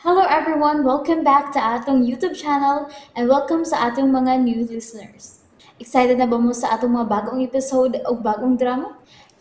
Hello everyone! Welcome back to atong YouTube channel and welcome sa atong mga new listeners. Excited na ba mo sa atong mga bagong episode o bagong drama?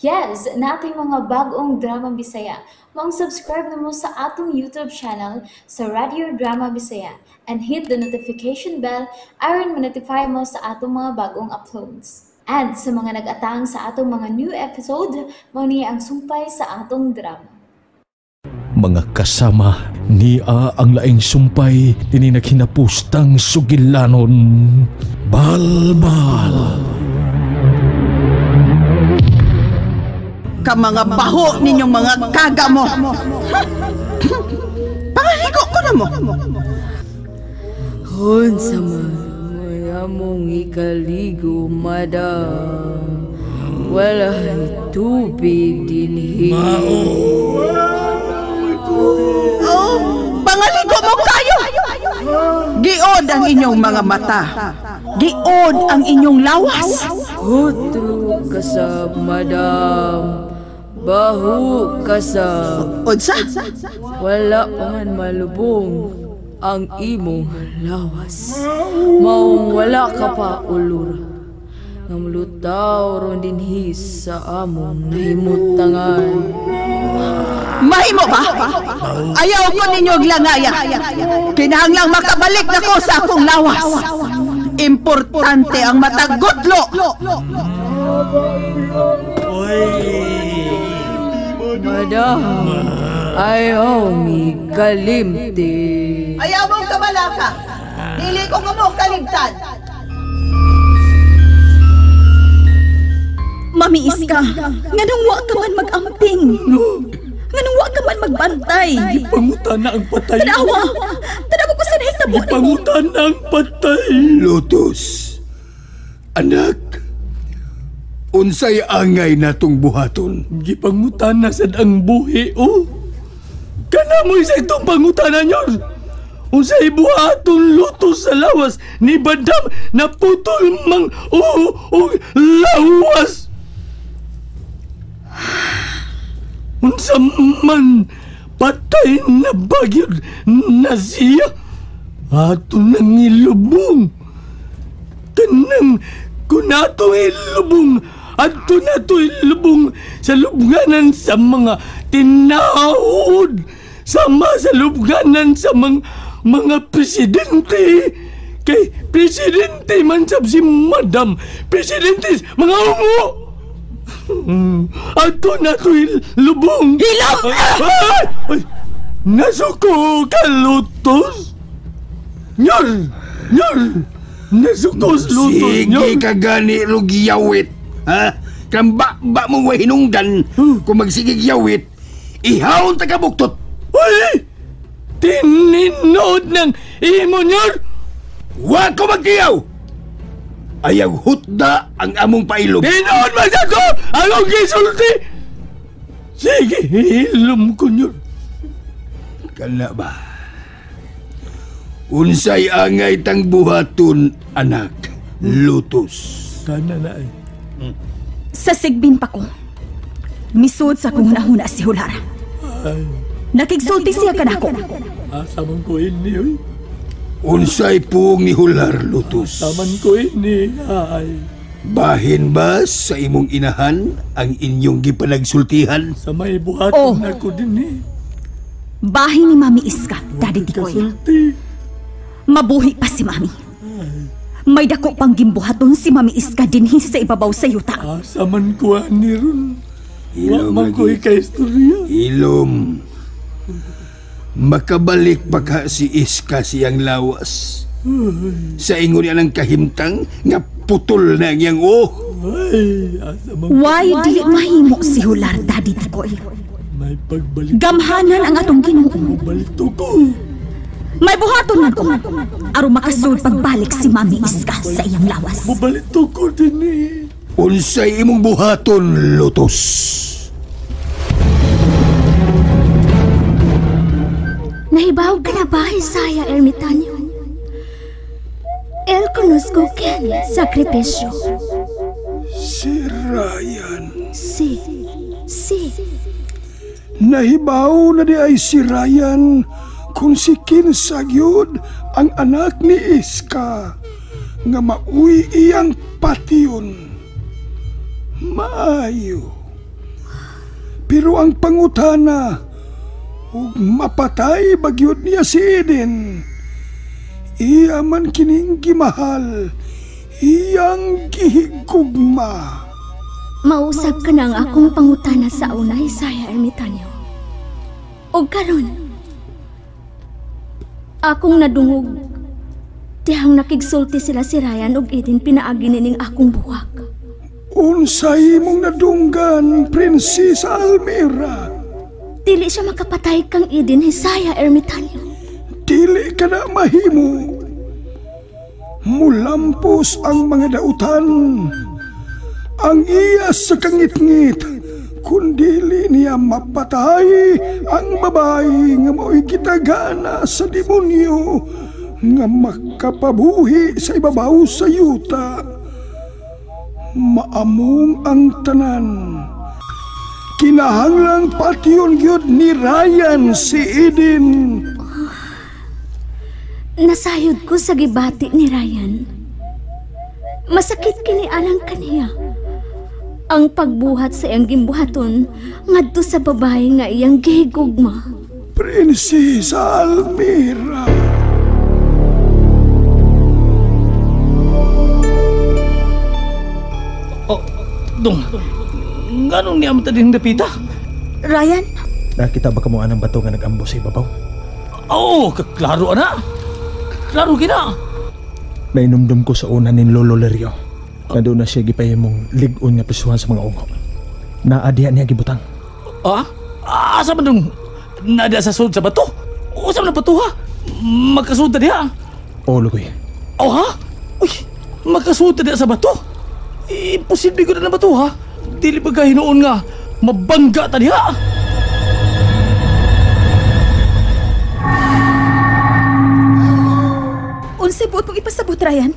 Yes! Nating mga bagong drama Bisaya. Maong subscribe na mo sa atong YouTube channel sa Radio Drama Bisaya and hit the notification bell aron ma-notify mo sa atong mga bagong uploads. And sa mga nag-atang sa atong mga new episode, mao ni ang sumpay sa atong drama. Mga kasama niya ang laing sumpay dinhi naghinapustang sugilanon. Balbal. Ka mga baho ninyong mga kaga mo. Pangaligo ko na mo. Unsa man may among ikaligo, madam. Wala tubig dinhi. Oh, pangaligo mo kayo. Giod ang inyong mga mata. Giod ang inyong lawas. Hutro ka sa madam. Baho ka sa. Unsa? Wala pa man malubong ang imong lawas. Maong wala ka pa ulura. Nga mulutaw ron dinhi sa among nahimutangan. Mahimo ba? Ayaw ko ninyo glangaya. Kinahanglang makabalik na ko sa akong lawas. Importante ang matagutlo. Madam, ayaw mi kalimti. Ayaw mong kamalaka. Dili ko nga mo kalimtan. Mami Iska, nganong wa ka man mag-amping? Nganong wa ka man magbantay? Gipangutan na ang patay. Tanawa! Tanawa ko sa nahitabo nimo. Gipangutan na ang patay. Lotus, anak, unsay angay natong buhaton? Gipangutan na sad ang buhi, oh. Kana mo isa itong pangutana nyor. Unsay buhaton Lotus sa lawas ni Badam na putol mang og lawas. Unsa man patay na bagyod na siya ato nang ilubong. Kanang kung ato ilubong, ato na to ilubong sa lubnganan sa mga tinahod, sama sa lubnganan sa mga presidente. Kay presidente man sab si Madam, presidente mga ungo. Ato na to ilubong. Hilom! Ay! Nasuko ka, Lotus! Nyor! Nyor! Nasuko, Lotus! Sige ka gani, Rugiyawit. Ha? Kang ba mong wahinungdan kung magsigig yawit, ihawon ta ka buktot. Uy! Tininood ng imo, Nyor! Wa ko magkiyaw! Ayaw hutda ang among pailom. Tinood man sa to! Anong gisulti? Sige, hilom ko, Nyor. Kana ba? Unsay angay tang buhaton, anak, Lotus. Kana na eh. Sa sigbin pa ko, misud sa kong hunahuna si Hular. Nakigsulti siya kanako. Saman ko ini, oy. Unsay puong ni Hular, Lotus? Saman ko ini, ay. Bahin ba sa imong inahan ang inyong gipanagsultihan? Sa may buhaton na ko din eh. Bahin ni Mami Iska, Daddy Tikoy. Mabuhi pa si Mami. May dako pang gimbuhaton si Mami Iska dinhi sa ibabaw sa yuta. Saman ko ani ron. Wa man ko ikaistorya. Ilom. Makabalik pa ka si Iska siyang lawas. Sa ingon niya ng kahimtang nga putol na ang iyang oh. Why dili mahimo si Hular, Daddy Tikoy? May pagbalik. Gamhanan ang atong Ginoo. Balito ko. May buhaton man ko. Aron makasud pagbalik si Mami Iska sa iyang lawas. Mubalito ko din eh. Unsay imong buhaton, Lotus? Nahibaw ka na ba, Isaiah Ermitanyo? El conozco ken sakripisyo. Si Ryan. Si. Nahibaw na di ay si Ryan Kung si kinsa gyud ang anak ni Iska nga mauy iyang patyon. Maayo. Pero ang pangutana, ug mapatay ba gyud niya si Eden? Iya man kining gimahal, iyang gihigugma. Mausap ka na ang akong pangutana sa una, Hisaya Ermitanyo. Og karon, akong nadungog, tihang nakigsulti sila si Ryan og Eden pinaagi nining akong buhak. Unsay imong nadunggan, Prinsesa Almira? Dili siya makapatay kang Eden, Hisaya Ermitanyo. Dili ka na mahimo. Mulampos ang mga dautan. Ang iya sa kangitngit, kung dili niya mapatay ang babae nga mao'y gitagana sa demonyo nga makapabuhi sa ibabaw sa yuta. Maamong ang tanan. Kinahanglang patyon gyud ni Ryan si Eden. Nasayod ko sa gibati ni Ryan. Masakit kini anang kaniya. Ang pagbuhat sa iyang gimbuhaton ngadto sa babae nga iyang gihigugma. Prinsesa Almira. Oh, dong. Nganong niya mo din dapita? Ryan? Nakita ba kamo anang bato nga nag-ambo sa ibabaw? Oo, klaro ana. Klaro gina. Nainumdum ko sa una ni Lolo Lerio. Nandun na siya gipahimong lig-on nga prisuhan sa mga ungo. Naadiha niya gibutang. Ah? Asa man dong? Naadiha sa sud sa bato? Usa man ang bato ha? Magkasud na diha? Oo, Lugoy. Oh ha? Uy, magkasud na diha sa bato? Imposible ko na ng bato ha? Dili ba ka hinuon nga mabangga ta diha? Unsay buot mong ipasabot, Ryan?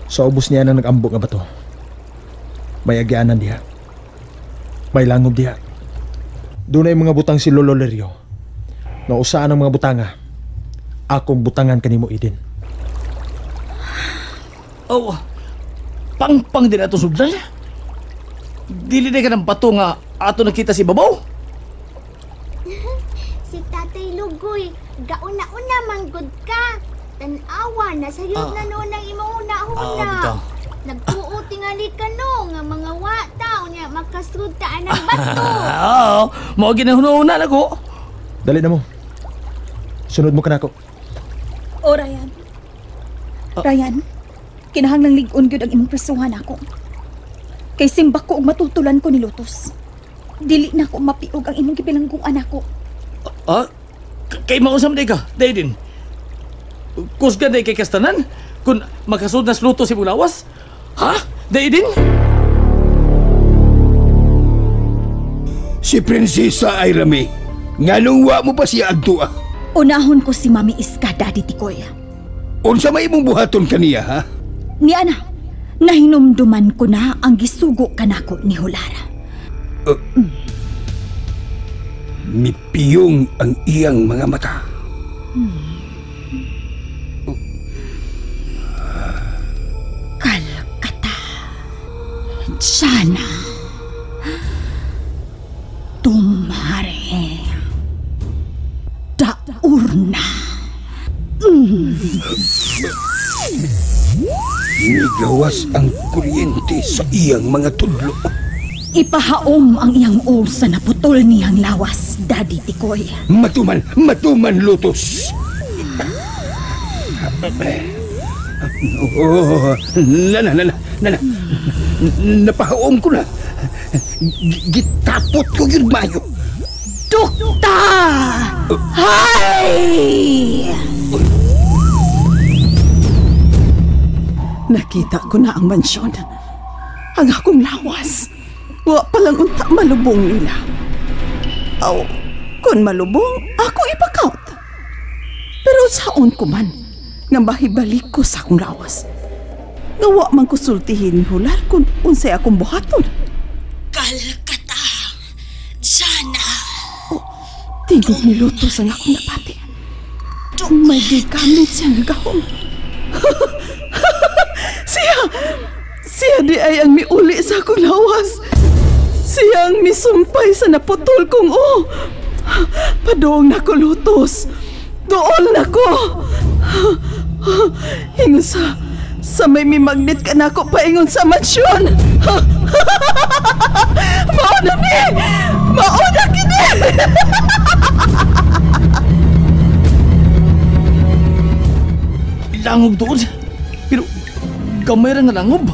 Sa ubos niya nang nag-ambok nga bato. May agyaanan diha. May langob diha. Doon ay mga butang si Lolo Lerio. Nausaan ang mga butanga. Akong butangan kanimo, Eden. Oh, pangpang din ato sudlan. Dili na ka ng bato nga ato nakita si babaw. Si Tatay Lugoy, gauna-una manggod ka. Tanawa na sayod na noon ang imong una-una. Nagtuo tingali ka no nga mga wa tao niya makasud ta anang bato. Oo, mao ginahuna-una na ko. Dali na mo. Sunod mo kanako. O Ryan. Ryan, kinahanglang lig-on gyud ang imong prisuhan ako. Kay simbak ko og matultulan ko ni Lotus. Dili na ko mapiog ang imong gipilangguan ako. Kay mausam day ka, day din. Kusgan day kay kastanan kung makasud na sa Lotus imong lawas. Ha? Day din? Si Prinsesa Airame, nganong wa mo pa siya adto ah? Unahon ko si Mami Iska, Daddy Tikoy. Unsa may imong buhaton kaniya ha? Ni ana, nahinumduman ko na ang gisugo kanako ni Hulara. Mipiyong ang iyang mga mata. Kalkata. Jana. Tumare. Daurna. Nigawas ang kuryente sa iyang mga tudlo. Ipahaom ang iyang sa naputol niyang lawas, Daddy Tikoy. Matuman, matuman, Lotus. Oh, nana. Napahaom ko na. Gitapot ko yun mayo. Dukta! Hay! Nakita ko na ang mansyon. Ang akong lawas. Wa palang unta malubong nila. Aw, kung malubong, ako ipakaut. Pero saon ko man, nga mahibalik ko sa akong lawas. Nga wa man ko sultihin hular kung unsay akong buhaton. Kalkata! Jana! Oh, tingog ni Lotus ang akong napati. May gigamit siya nga gahom. Siya! Siya di ay ang miuli sa akong lawas. Siya ang misumpay sa naputol kong o. Padoong na ko, Lotus. Dool na ko. Ingon sa may mimagnet ka na ako paingon sa mansyon. Mauna ni! Mauna kini! Langob doon. Pero gamay ra nga langob.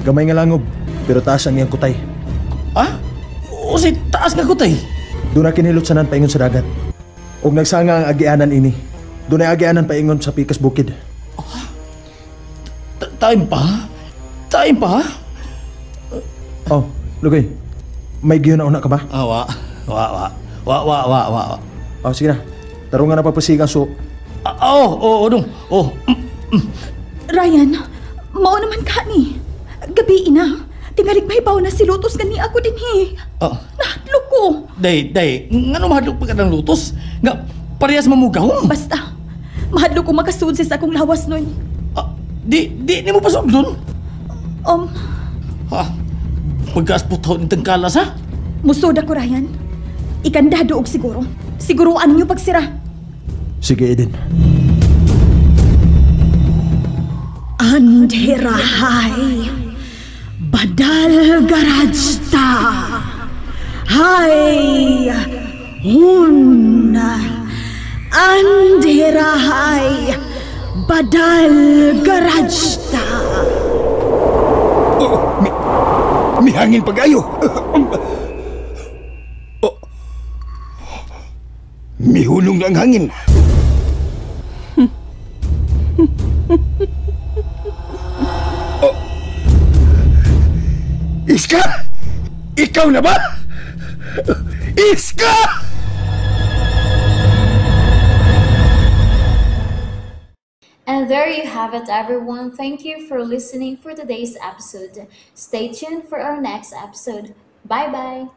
Gamay nga langob, pero taas ang iyang kutay. Ah? O si taas nga kutay? Doon na kinihilot sanan paingon sa dagat. Og nagsanga ang agianan ini. Doon ay agianan paingon sa pikas bukid. Time pa? Time pa? Oh, Lugoy. May giyon na una ka ba? Ah, wa. Wa, wa. Wa, wa, wa, wa. Oh, sige na. Tarungan na papasigang so. Oh, dong. Oh. Ryan, mao naman ka ni. Gabi ina. Tingalig may baw na si Lotus gani ako din he. Oh. Nahadlok ko. Day, day. Ngano mahadlok pa ka ng Lotus? Nga, parehas mamugahom. Basta, mahadlok ko makasud sa akong lawas nun. Ah, di mo pasok dun? Ha? Pagkaas putaw ng tangkalas, ha? Musod ako, Ryan. Ikanda doog siguro. Siguruan niyo pagsira. Sige, Eden. Andherahay, badal garajta. Hay, hun. Andherahay, badal garajta. Oh, mihangin pag-ayo. Oh, mihulong na ang hangin. Oh. Iska! Ikaw na ba? Iska! And there you have it, everyone. Thank you for listening for today's episode. Stay tuned for our next episode. Bye-bye!